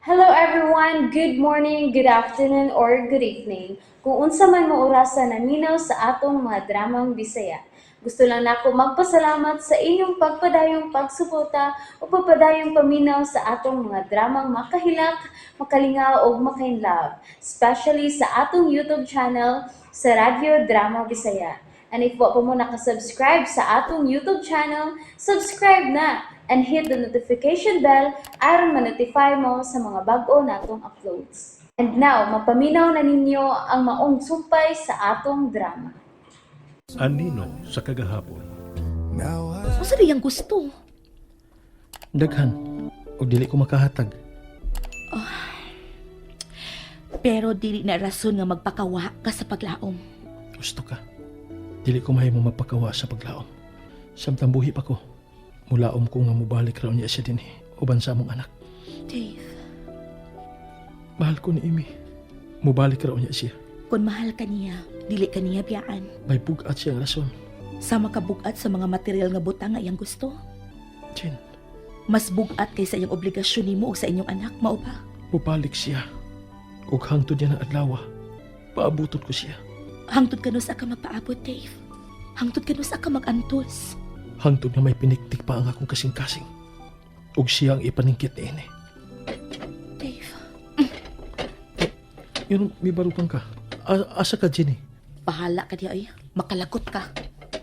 Hello everyone! Good morning, good afternoon, or good evening. Kung unsa man mo orasa naminaw sa atong mga dramang Bisaya. Gusto lang nako magpasalamat sa inyong pagpadayong pagsuporta o pagpadayong paminaw sa atong mga dramang makahilak, makalingaw ug makainlove, especially sa atong YouTube channel sa Radyo Drama Bisaya. And if wa pa mo nakasubscribe sa atong YouTube channel, subscribe na and hit the notification bell aron ma-notify mo sa mga bag-o natong uploads. And now, mapaminaw na ninyo ang maong sumpay sa atong drama. Anino sa kagahapon. Unsa diyang gusto? Daghan og dili ko makahatag. Pero dili na rason nga magpakawa ka sa paglaom. Gusto ka. Dili ko mahimo mapakawa sa paglaom. Samtang buhi pa ko, mulaom ko nga mobalik raw niya siya dinhi uban sa among anak. Dave, Mahal ko ni Amy. Mobalik raw niya siya. Kung mahal ka niya, dili ka niya biyaan. May bugat siyang rason. Sa makabugat sa mga material nga butang nga iyang gusto. Jen, Mas bugat kaysa iyang obligasyon nimo ug sa inyong anak, mao ba? Mobalik siya. Ug hangtod niya ng adlaw, paabuton ko siya. Hangtod kanus-a ka magpaabot, Dave? Hangtod kanus-a ka mag-antos? Hangtod nga may piniktik pa ang akong kasing-kasing. Ug siya ang ipaningkit niini. Dave, Yun, may barukan ka. Asa ka, Jenny? Bahala ka diya ay. Makalagot ka.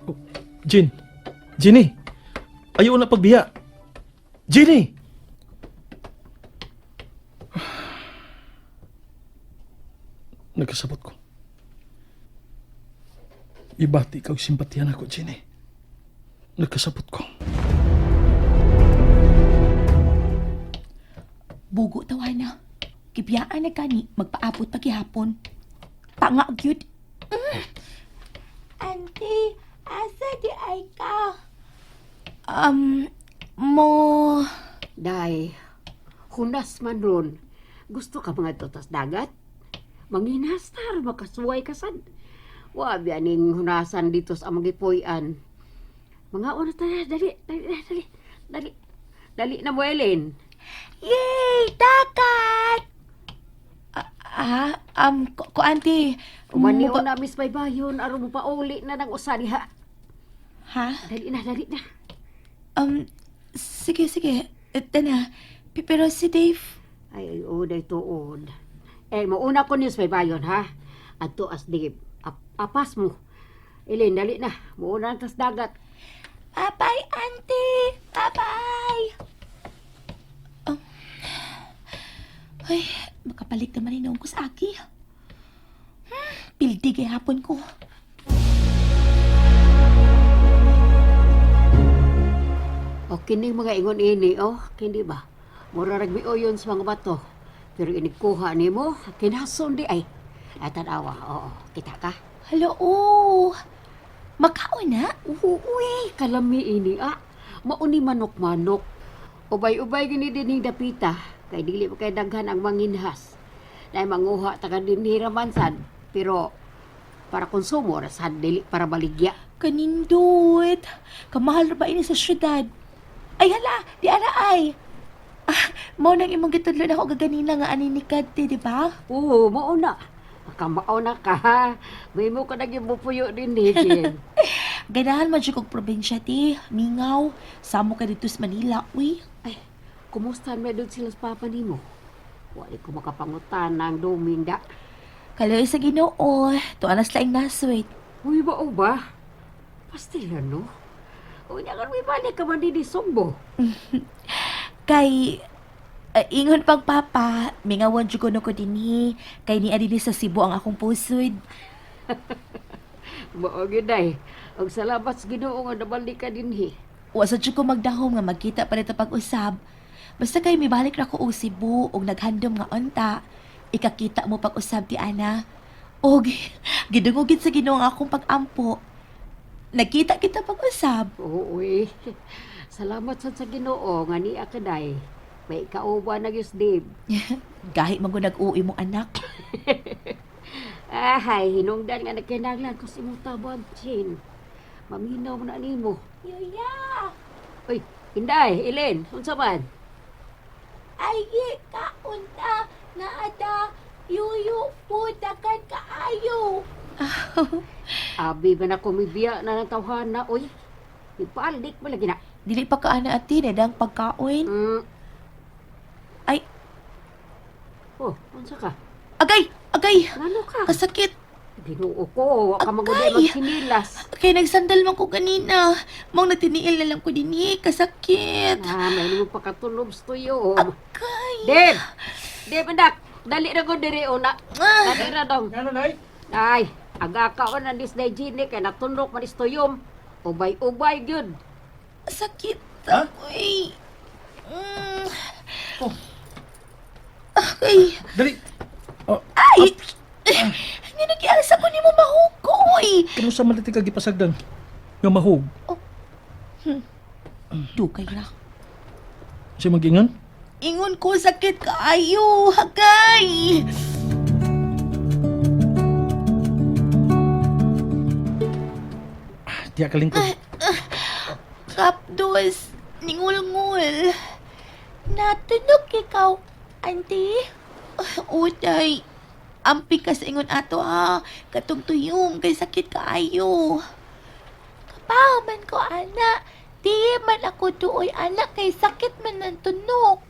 Oh, Jen! Jenny! Ayaw na pagbiya! Jenny! Nagkasabot ko. Ibati ka og simpatiyan ako, Jenny. Nagkasabot ko. Bugo tawana. Gibiyaan na gani, magpaabot pa gihapon. Panga gyud. Auntie, asa di ay ka? Mo. Day, hunas man ron. Gusto ka mga tutas dagat? Manginastar, makasuway ka sad. Wabi aning hunasan dito sa magipuy-an. Mga una ta, dali, dali, dali, dali. Dali na mo, Ellen. Yay! Dagat! Ko, auntie. Umani na, Miss Baybayon, aron mo pauli na ng usa diha. Ha? Dali na, dali na. Sige, sige. Tana. Pero si Dave, Ay, ay, oh, day tuod. Eh, mauna ko niyo sa baybayon, ha? Adto as di, apas mo. Ellen, dali na. Mauna na tas dagat. Bye-bye, auntie! Bye-bye! Oh. Ay, makapalit naman inoong ko sa aki. Pildi gihapon ko. O kining mga ingon ini, oh, kini ba? Mura ragmiuyon sa mga bato. Pero inigkuha nimo, kinason di ay. Ay tanawa, oo, kita ka. Hala, oh! Makaon na? Uy, kalami ini ah. Mauni manok-manok. Ubay-ubay gini dining dapita, kay dili pa kay daghan ang manginhas. Dahil manguha ta ka dinhi ra man sad, pero para konsumo ra sad dili para baligya. Kanindot! Kamahal ra ba ini sa syudad? Ay, hala! Di ara ay! Ah, mao nang imong gitudlo na ako gaganina nga ani ni Kate, di ba? Oo, mao na. Kamao na ka ha. May mo ka nagyubupuyo din Jen. Ganahan man jud kog probinsya ti, mingaw. Samo ka dito sa Manila, uy. Ay, kumusta man doon sila sa papa nimo? Wali ko makapangutan ang duming da. Kaloy sa Ginoo, tuwa na sila ang naswit. Uy, ba o ba? Pastila, no? Uy, nga may balik ka man din Sugbo. Kay ingon pang papa, mingawan jud kuno ko dinhi, kay ni dinhi sa Cebu ang akong pusod. Mao gyud ay. Og salamat sa Ginoo nga nabalik ka dinhi. Wa sa jud ko magdahom nga magkita pa nito pag-usab. Basta kay mibalik ra ko og Cebu og naghandom nga unta. Ikakita mo pag-usab ti ana. Og gidungogin sa Ginoo ang akong pag-ampo. Nagkita kita pag-usab. Oo, uy. Salamat sad sa Ginoo nga niya ka day. May kauban na gyud Dave. Gahi man ko nag-uwi mong anak. Ahay, hinungdan nga nagkinahanglan ko sa imong tabang, Chin. Maminaw mo na nimo. Yuya! Uy, Inday, Elen, unsa man? Ay, kaunta! Yuyo po, dagan kaayo. Abi ba na kumibiya na ng tawhana, oy. Ipalik mo lagi na. Dili pa ka ana ati, nedang pagkaon. Ay. Oh, unsa ka? Agay, agay, Ngano ka? kasakit. Ginoo ko, wa ka manguday Agay! magsinilas. Kay nagsandal man ko kanina. Mong natiniil na lang ko dinhi, kasakit. Ah, may mo pakatulob sa tuyo. Agay. Deb! Deb, anak! Dali na ko diri, una. Ah, Dali na dong. Ano, Nay? Ay, aga ka na dis day Gini, kay natunok man is tuyom. Ubay-ubay, gyud. sakit. Ha? Uy. Oh. Agay. Dali. Oh, Ay! Nga nagialsa ko nimo mahukoy. kano sa man ka gipasagdan? Nga mahug. Dugay ra. Siya mag-ingon? Ingon ko sakit kaayo, hagay. Diya ka lingkod. Kapdos, ningulngul. Natunog ikaw, auntie. Utay, ampi ka sa ingon ato ha. Katong tuyong, kay sakit kaayo. Kapaw man ko, ana. Di man ako duoy, ana, kay sakit man ng tunok.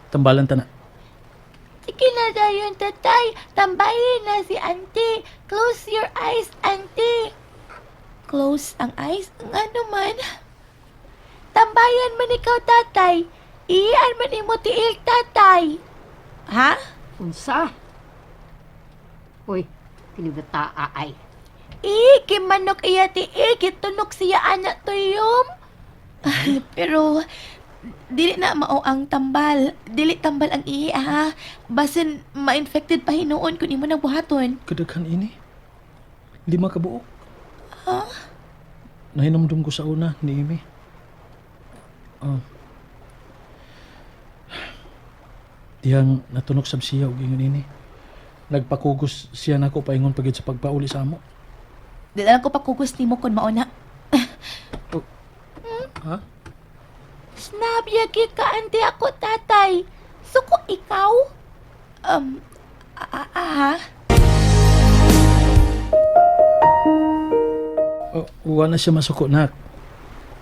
Tambalan ta na. Sige na dayon, tatay. Tambahin na si auntie. Close your eyes, auntie. Close ang eyes? Nga naman. Tambayan man ikaw, tatay. Iyan man imo tiil, tatay. Ha? Unsa? Uy, kinibata ay. Eh, kimanok iya tiil. Kitunok siya anak tuyom. Pero, dili na mao ang tambal. Dili tambal ang ihi, ha? Basin, ma-infected pa hinuon kung imo na buhaton. Kadaghan ini. 5 ka buok. Ha? Nahinumdum ko sa una ni Amy. Oh. Diyang natunok sab siya og ingon ini. Nagpakugos siya nako paingon pagid sa pagpauli sa amo. Di na lang ko pakugos nimo kung mauna. Ha? Snap, yagi ka, ante ako, tatay. Suko ikaw? Um, ah, ah, Oh, wa na siya masuko nak.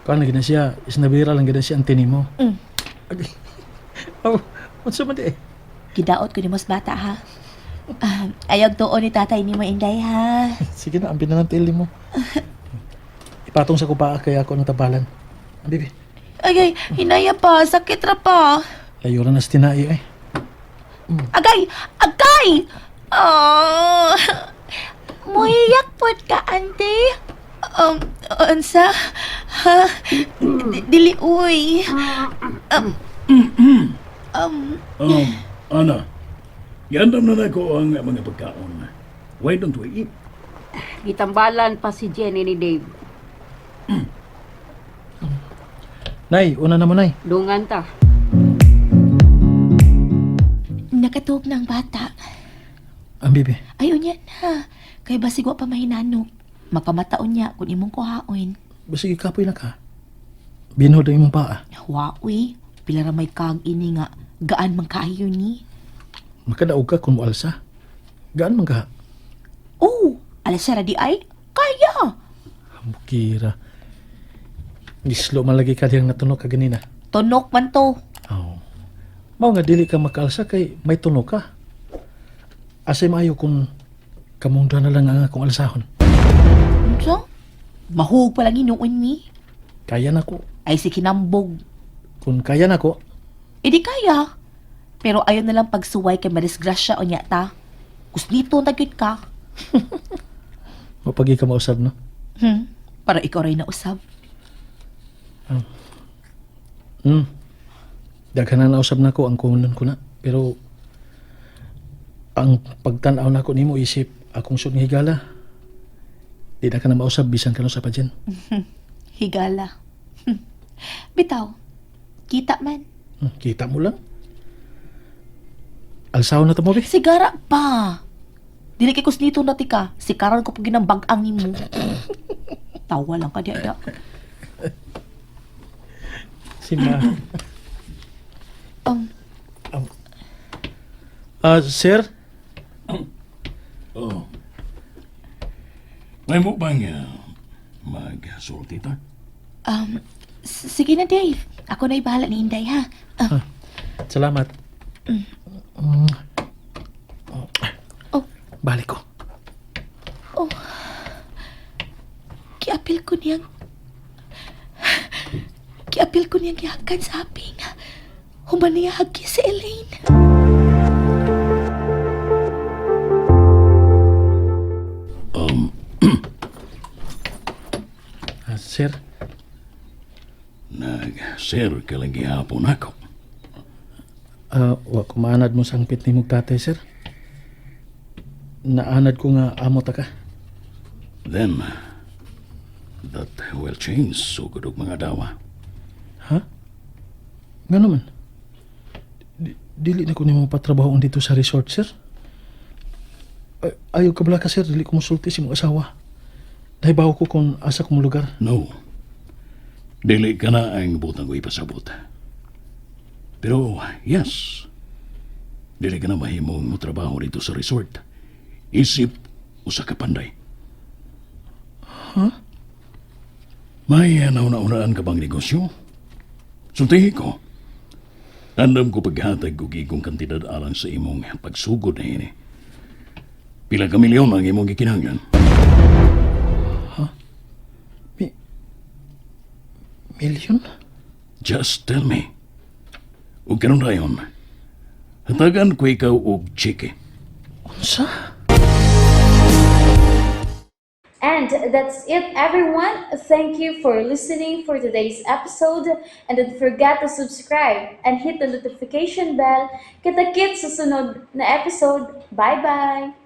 Kuan lagi na siya, isnabira lang gid na siya ang tinimo. Agay. Oh, unsa man di eh? Gidaot ko ni mos bata, ha? Ah, ayag tuon ni tatay ni mo, Inday, ha? Sige na, ambi na lang tiil mo. Ipatong sa kupaa kaya ako ng tabalan. Ang bibi. Agay, hinaya pa, sakit ra pa. Layo ra na sa tinai ay. Agay! Agay! Oh, muhiyak pod ka, ante. Unsa? Ha? Dili, uy. Um, Ana, giandam na nako ang mga pagkaon. Why don't we eat? Gitambalan pa si Jenny ni Dave. Nay, una na mo nay. Dungan ta. Nakatuog na ang bata. Ang bibi. Ay, unya na. Kay basig wa pa mahinanok. Makamataon niya kung imong kuhaon. Basig ikapoy na ka. Binhod ang imong paa. Wa, uy. Pila ra may kag ini nga. Gaan man kaayo ni. Makadaog ka kung mualsa. Gaan man ka. Oh, alas siya ra di ay. Kaya. Bukira. Gislo man lagi ka diyang natunog ka ganina. Tunok man to. Oh. Mao nga dili ka makaalsa kay may tunog ka. Asay maayo kung kamong duha na lang ang akong alsahon. Unsa? Mahug pa lang hinuon ni. Kaya na ko. Ay si kinambog. Kung kaya na ko, E di kaya. Pero ayon na lang pagsuway kay madisgrasya o niya ta. Kusnito na gyud ka. mapagi ka mausab no. Para ikaw rin nausab. Daghan na nausab nako ang kunon ko na. Pero ang pagtan-aw nako nimo isip akong sud nga higala. Di na ka na mausab bisan kanu sa pa dyan. Higala. Bitaw. Kita man. Kita mo lang. Alsaw na to mo, be. Sigara pa. Dili kay kusnito na ti ka. Sikaran ko pag ginambag-ang nimo. Tawa lang ka di ada. Si Ma. Um, Sir, May mo bang magsulti ta? Sige na, Dave. Ako na bahala ni Inday, ha? Ah, Salamat. Oh. Balik ko. Oh. Giapil ko niyang gihakan sa aping. Human niya hagi si Elaine. Ah, sir, Nag-share ka lang gihapon ako. Wa ko maanad mo sangpit ni mong tatay, sir. Naanad ko nga amo ta ka. Then, that will change sugod og mga dawa. Ha? Nga naman. Dili na ko nimo patrabahoon dito sa resort, sir. Ayaw ka bala ka, sir. Dili ko musulti si mong asawa. Nahibaw ko kung asa ko mo lugar. No. Dili ka na ang butang ko ipasabot. Pero, yes. Dili ka na mahimong mo trabaho dito sa resort. Isip usa ka panday. Huh? May nauna-unaan ka bang negosyo? Sultihi ko. Andam ko paghatag og igong kantidad alang sa imong pagsugod na ini. Pila ka milyon ang imong gikinahanglan? Million? Just tell me. Ug karon dayon, hatagan ko ikaw og tseke. Unsa? And that's it, everyone. Thank you for listening for today's episode. And don't forget to subscribe and hit the notification bell. Kita-kits sa sunod na episode. Bye-bye!